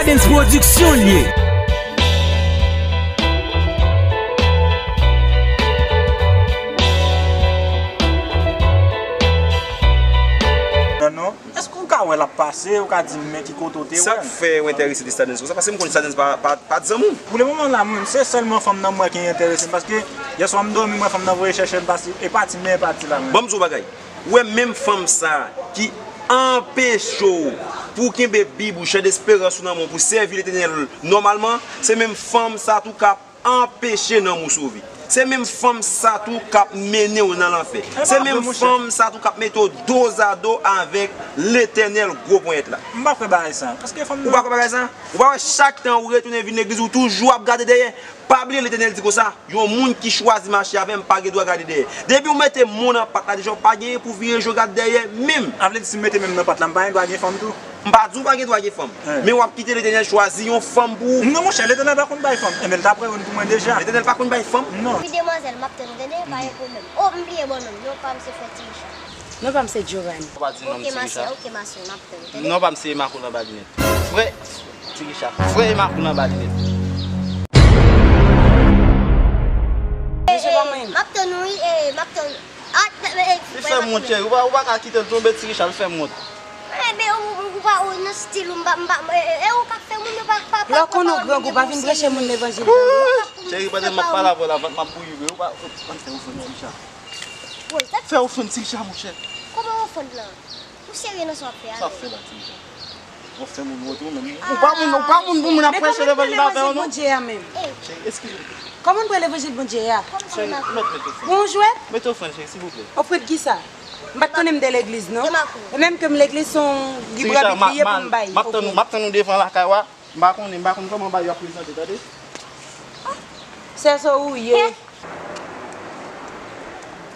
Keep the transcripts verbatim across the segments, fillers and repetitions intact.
Dance Production l ye. Non, non. Èske w ka wè l ap pase, ou ka di m men ki kote w te wè l? Sa k fè w enterese de Stardens konsa? Paske m konn Stardens pa, pa, pa t zanmi w. Pou le moman la, mwen, se sèlman fanm nan m wè ki enterese m, paske yèswa m dòmi, m wè fanm nan voye chèche m, pase, e pati m, e pati la, mwen. Ban m di w bagay. Ou wè menm fanm sa ki anpeche w pou w kenbe Bib ou, chè desperans ou nan men w, pou w sèvi Letènèl nòmalman, se menm fanm sa tou k ap anpeche nanm ou sove. Se menm fanm sa tou k ap mennen w nan lanfè. Se menm fanm sa tou k ap mete w dozado avèk Letènèl gwo ponyèt la. M pa kwè bagay sa. Paske fanm nan. Ou pa kwè bagay sa? Ou pa wè chak tan ou retounen vin legliz, ou toujou ap gade dèyè? Pa bliye Letènèl di konsa, yon moun ki chwazi mache avè m pa gen dwa gade dèyè. Depi w mete men w nan pat la deja, w pa genyen pou w vire je w gade dèyè menm. A vle di si m mete men m nan pat la, m pa gen dwa gen fanm tou? M pa di w pa gen dwa gen fanm, men w ap kite Letènèl chwazi yon fanm pou ou. Non, monchè, Letènèl pa konn bay fanm. Enben, l ta pre youn pou mwen deja. Letènèl pa konn bay fanm? Non. Wi, demwazèl, m ap tann ou, tande, pa gen pwoblèm. O, m bliye, bon, non, non, pa m se frè Ticha. Non, pa m se Giovanni. Ou pa di non, m Ticha. Ok, ma sè, ok, ma sè, m ap tann ou, tande. Non, pa m se Makou nan balinèt. Frè Ticha, frè Makou nan balinèt. Mesye pa mwen. M ap tann ou, wi, e, m ap tann ou. Ah, e, e, li fè m wont, cheri. Ou pa, ou pa ka kite l tonbe, Ticha, li fè m wont. E, men, ou, ou, ou pa, ou nan stil ou, m pa, m pa, e, e, e, ou ka fè moun yo pa, pa, pa, lè w konnen w grangou, pa vin preche moun levanjil. Cheri, pandan m ap pale avè w la, vant m ap bouyi vre. Ou pa, ou pa fè w fè m Ticha. Fè w fè m Ticha, monchè. Kòman w fè l la? Ou serye nan sa w ap fè a? Sa w ap fè la, Ticha? W ap fè moun wont ou menm. Ou pa moun, ou pa moun pou moun ap preche levanjil avè w, non. Bondye a menm. Cheri, eskize m. Kòman w pran levanjil Bondye a? Cheri, ou mèt mete ofrann. Gon jwèt? Mete ofrann, cheri, silvouplè. Ofrann kisa? M pa t konnen m te legliz, non. E menm ke m legliz, se yon libre abit li ye pou m bay. M ap tann ou, m ap tann ou devan lakay ou a. M pa konnen, m pa konn kòman bagay yo ap prezante, tande. Sè sa ou ye.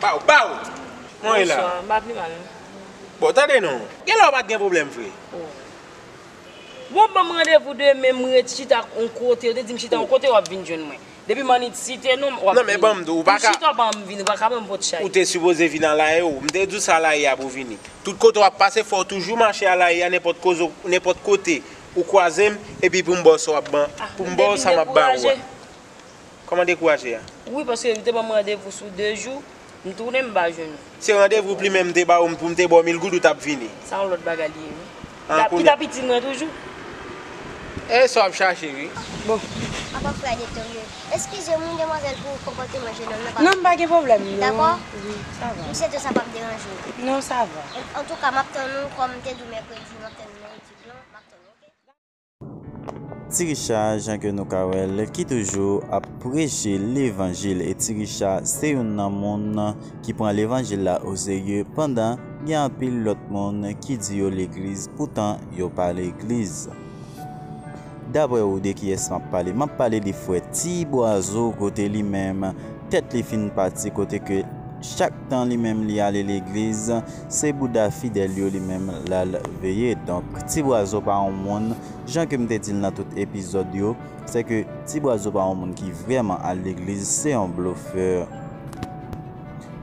Baw, baw! Mwen la. Bonswa, m pa pi mal, non. Bon, tande non. Genlè w pa t gen pwoblèm vre. Oh. Bon, ban m randevou demen, m ret chita yon kote, yo te di m chita yon kote, w ap vin jwenn mwen. Depi m annik site non, w ap vini. Non, men ban m di w, ou pa ka. M chita, w pa vin, ou pa ka ban m pot chay. Ou te sipoze vin a Laye, ou. M te di w se a Laye a pou w vini. Tout kote w ap pase, fò w toujou mache a Laye a, nenpòt koze, nenpòt kote ou kwaze m, epi pou m ba w sa w ap ban, pou m ba w sa m ap ba ou a. Kòman dekouraje a? Wi, paske yo te ban m randevou sou de jou, m tounen m pa jwenn ou. Se randevou plimen m te ba w pou m te ba w mil goud ou t ap vini. Sa yon lòt bagay li ye, wi. An, kounye a. Ki t ap itil mwen toujou. E sa w ap chache, wi. Bon. Apa frè de tonbe. Eskize m, wi, demwazèl, pou konpòteman jenòm nan pa. Non, m pa gen pwoblèm, non. Dakò? Wi, sa va. M swete sa p ap deranje w. Non, sa va. Antouka, m ap tann ou, kòm m te di w mèkredi, m ap tann ou nan etid lan, m ap tann ou, oke? Ti Richa, jan ke nou ka wè l, ki toujou ap preche levanjil. E Ti Richa se youn nan moun ki pran levanjil la oserye, pandan gen anpil lòt moun ki di yo legliz, poutan yo pa legliz. Daprè ou, de kiyès m ap pale? M ap pale de frè Ti Bwazo, kote li menm, tèt li fin pati, kote ke chak tan li menm li ale legliz, se bouda fidèl yo li menm l al veye. Donk, Ti Bwazo pa yon moun, jan ke m te di l nan tout epizòd yo, se ke Ti Bwazo pa yon moun ki vrèman al legliz, se yon blofè.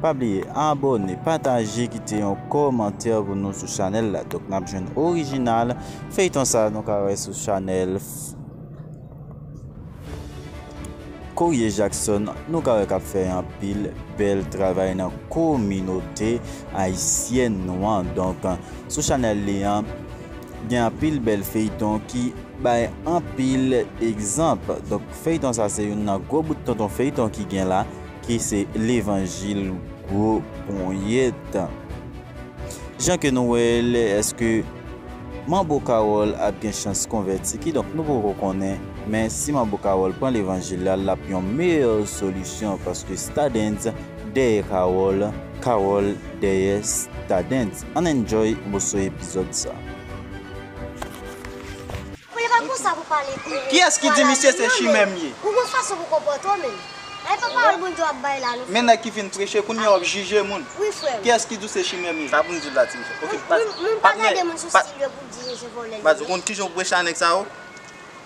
Pa bliye abòne, pataje, kite yon kòmantè pou nou sou chanèl la. Donk, n ap jwenn orijinal feyton sa nou ka wè sou chanèl Courrier Jackson, nou ka wè k ap fè anpil bèl travay nan kominote ayisyèn nou an. Donk, sou chanèl li an, gen anpil bèl feyton ki bay anpil egzanp. Donk, feyton sa se youn nan gwo bout tonton feyton ki gen la, ki se Levanjil Gwo Ponyèt. Jan ke nou wè l, èske Manbo Carole ap gen chans konvèti? Kidonk, nou poko konnen, men si Manbo Carole pran levanjil la, l ap yon meyè solisyon, paske Stardens dèyè Carole, Carole dèyè Stardens. Ann enjoy moso epizòd sa. Mwen pa konsa pou pale. Kiyès ki di misye se chimè m ye? Ou gon fason pou konpòte w menm. Ay, pa pawòl Bondye w ap bay la, non. Men nèg ki fin preche, kounye a w ap jije moun. Wi, frè m. Kiyès ki di w se chimè m ye? Sa pou m di w la, Ti Michel. Ok, baz, moun pa gade moun sou stil yo pou di se vòlè li ye. Baz, ou konn kijan w preche a nèg sa yo?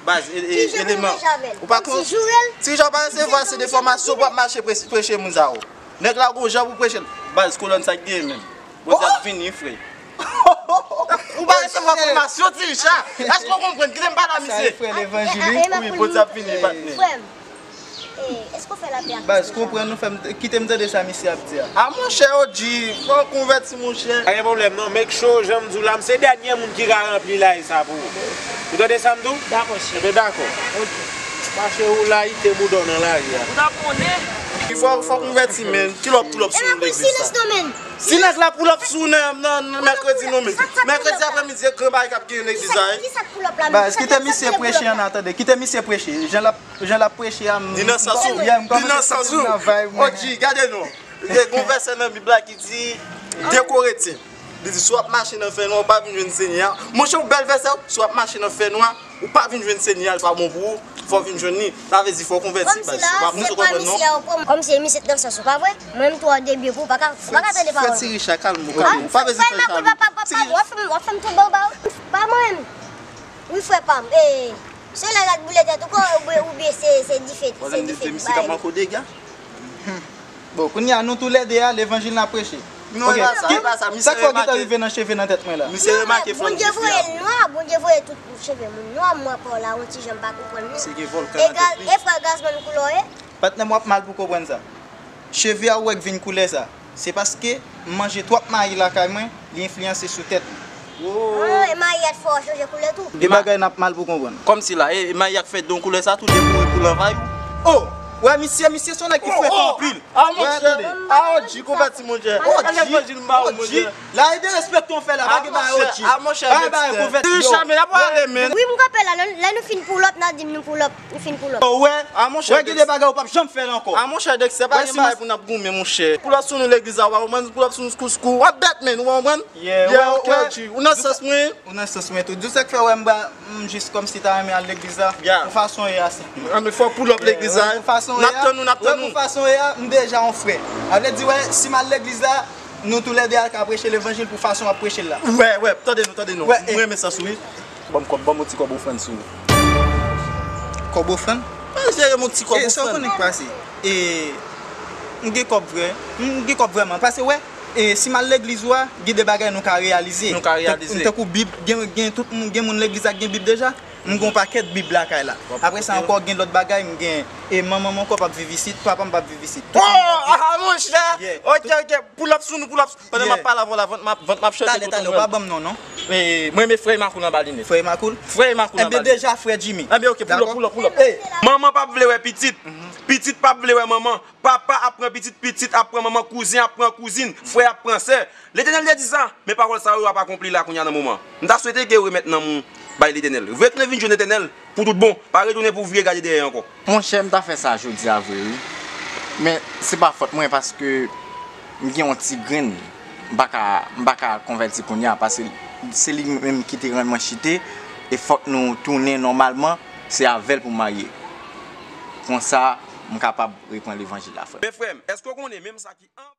Baz, e, e, eleman. Ou pa konn, Ti Michel pa resevwa ase de fòmasyon pou ap mache pre-, preche moun sa yo. Nèg la gon jan pou preche l. Baz, kolòn sa k genyen menm. Bondye ap vini, frè. Ou pa resevwa fòmasyon, ti Richa. Èske w konprann? Kite m pale a misye. Sa e frè levanjil, wi. Wi, Bondye ap vini, patnè. Frè m, eh, èske w fè lapè ak Baz, konprann nou, fè m, kite m tande sa misye ap di a. A, monchè, O G, fò w konvèti, monchè. Pa gen pwoblèm, non. Make sure, jan m di w la, m se dènye moun ki ka ranpli lay sa pou ou. Ou tande sa m di w? Dakò, chèf. Ebyen, dakò. Ok. Mache ou layite bouda w nan lari a. Ou ta konnen. Fò, fò w konvèti, men. Ki lè w ap pull up sou legliz sa? Si nèg la pull up sou nan, nan, nan mèkredi non, men. Mèkredi aprèmidi, e gran bagay k ap genyen legliz la, wi. Baz, kite misye preche an atandan. Kite misye preche. Jan l ap, jan l ap preche a, m... Li nan sans ou. Li nan sans ou. O G, gade non. E gon vèsè nan Bib la ki di, de Korentyen. Li di, si w ap mache nan fènwa, ou pa vin jwenn Senyè a. Monchè, yon bèl vèsè, si w ap mache nan fènwa, ou pa vin jwenn Senyè a, li pa bon pou ou, fò w vin jwenn li. Sa vle di, fò w konvèti, baz. Ou pa konn sa w konprann, non? Kòmsi misye t nan sans ou, pa vre? Mwen menm tou, o debi, pou w pa ka, ou pa ka tande pawòl. Frè Ti Richa, kalm ou, kalm ou. Pa bezwen fè w kalm. W ap fè m, w ap fè m tonbe anba w. Pa mwen menm. Wi, frè pa m. E, solèy la t boule tèt ou kò, oubyen, oubyen se, se dife, se dife ki bay. Misye k ap manke w dega. Bon, kounye a, nou toulède a, levanjil n ap preche. Non, e pa sa, e pa sa. Misye remake. Sa k fè w gentan rive nan cheve nan tèt mwen la? Misye remake flanm dife a. Bondye voye l nwa, Bondye voye tout cheve moun nwa, m wè pa w la, yon ti jan m pa konprann li. Misye gen vòlkan nan tèt li. E frè Gazman koulè w ye? Patnè m, w ap mal pou konprann sa. Cheve a ou wè k vin koulè sa, se paske m manje twòp mayi lakay mwen, li enfliyanse sou tèt mwen. Oh, e mayi a t fè w chanje koulè tou? Gen bagay n ap mal pou konprann. Kòmsi la, e, e mayi a k fè w gen koulè sa tou, depi w pou l anvayi w. Oh! Wè misye, misye se yon nèg ki frekan anpil. Ah, monchè. Ah, O G, konvèti, monchè. O G, levanjil m ba ou, monchè. La, e derespekte w fè la, pa gen bagay, O G. Ah, monchè, ah, bagay konvèti. Ti Richa, men n ap ale, men. Wi, m kanpe la, lè, lè nou fin pull up, n a di m nou pull up. Li fin pull up. Ou wè? Ah, monchè, wè, gen de bagay ou p ap janm fè l ankò. Ah, monchè, Dexter, pa gen bagay pou n ap goumen, monchè. Pull up sou nou legliz la, w a konprann, pull up sou nou, sou, sou, w ap bèt, men, ou konprann? Yeah, ok, ok. Ou nan sans mwen? Ou nan sans mwen tou. Di w sa k fè, wè, m ba, m jis kòmsi ta renmen al legliz la. Pou fason w ye a, se. Ah, men fò w pull up legliz la. Pou fason w ye a. N ap tann ou, n ap tann ou. Wè, pou fason w ye a, m deja yon frè. Sa vle di, wè, si m al legliz la, nou toulède a ka preche levanjil pou fason w ap preche l la. Wè, wè, tande nou, tande nou. M renmen sans ou, wi. Ban m kòb, ban m yon ti kòb ofrann sou ou. Kòb ofrann? Mwen jere yon ti kòb ofrann. E sa w konnen k pase? E, m gen kòb vre. M gen kòb vrèman. Pase, wè, e, si m al legliz ou a, gen de bagay nou ka reyalize. Nou ka reyalize. Tankou Bib, gen, gen tout moun, gen moun legliz la k gen Bib deja. M gen yon pakèt Bib lakay la. Apre sa ankò, gen lòt bagay, m gen, e, manman m ankò p ap viv isit, papa m p ap viv isit. Oh, ah, monchè! Ok, ok, pull up sou nou, pull up. Pandan m ap pale avè w la, vant m ap, vant m ap chante. Talè, talè, ou pa ban m non, non. E, mwen, men frè Emakoul anba linèt. Frè Emakoul? Frè Emakoul anba linèt. Enben, deja, frè Jimmy. Enben, ok, pull up, pull up, pull up. Manman p ap vle wè pitit. Pitit p ap vle wè manman. Papa ap pran pitit, pitit ap pran manman, kouzen ap pran kouzin, frè ap pran sè. Letènèl te di sa, men pawòl sa yo ap akonpli la kounye a nan moman. M ta swete ke w remèt nanm ou bay Letènèl. Retounen vin jwenn Letènèl pou tout bon. Pa retounen pou w vire gade dèyè ankò. Monchè, m ta fè sa jodi a vre, wi. Men se pa fòt mwen, paske m gen yon ti grenn. M pa ka, m pa ka konvèti kounye a, paske se li menm ki te rann mwen chite, e fòk nou tounen nòmalman, se avè l pou m marye. Konsa, m kapab reprann levanjil la, frè. Men frè m, èske w konnen menm sa ki an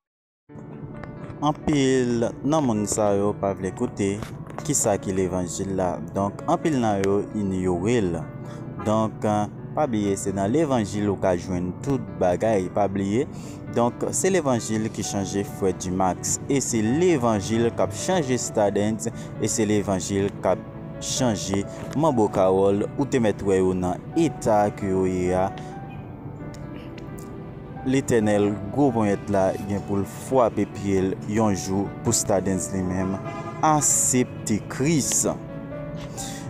Anpil nan moun sa yo pa vle koute kisa ki levanjil la. Donk, anpil nan yo inyore l. Donk, pa bliye, se nan levanjil ou ka jwenn tout bagay. Pa bliye, donk, se levanjil ki chanje Frè G-Max. E se levanjil k ap chanje Stardens. E se levanjil k ap chanje Manbo Kawòl. Ou te mèt wè yo nan eta ke yo ye a. Letènèl gwo ponyèt la gen pou l frape pye l yon jou pou Stardens li menm asepte Kris.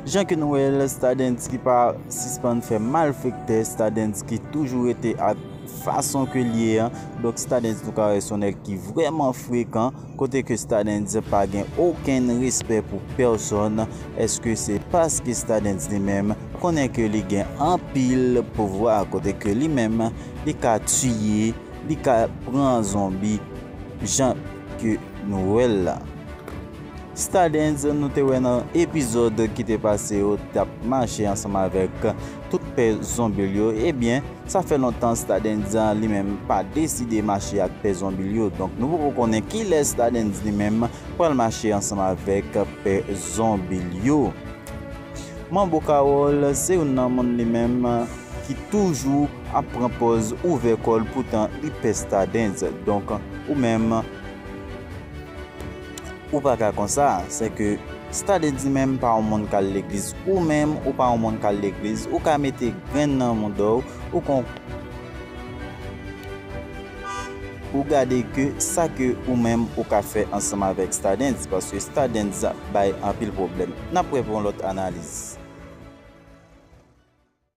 Jan ke nou wè l, Stardens ki pa sispann fè malfektè, Stardens ki toujou rete ak fason ke l ye an. Donk, Stardens, nou ka wè se yon nèg ki vrèman frekan. Kote ke Stardens pa gen okenn respè pou pèsòn, èske se paske Stardens li menm konnen ke li gen anpil pouvwa, kote ke li menm li ka tiye, li ka pran zonbi jan ke nou wè l la? Stardens, nou te wè nan epizòd ki te pase yo, t ap mache ansanm avèk tout pè zonbi l yo. Ebyen, sa fè lontan Stardens li menm pa deside mache ak pè zonbi l yo. Donk, nou poko konnen kilè Stardens li menm pral mache ansanm avèk pè zonbi l yo. Manbo Kawòl se youn nan moun li menm ki toujou ap pran pòz ouvè kò l, poutan li pè Stardens. Donk, ou menm, ou pa ka konsa, se ke Stardens li menm pa yon moun k al legliz. Ou menm, ou pa yon moun k al legliz. Ou ka mete grenn nan mouda w, ou kon ou gade ke sa ke ou menm ou ka fè ansanm avèk Stardens, paske Stardens bay anpil pwoblèm. N ap wè pou yon lòt analiz.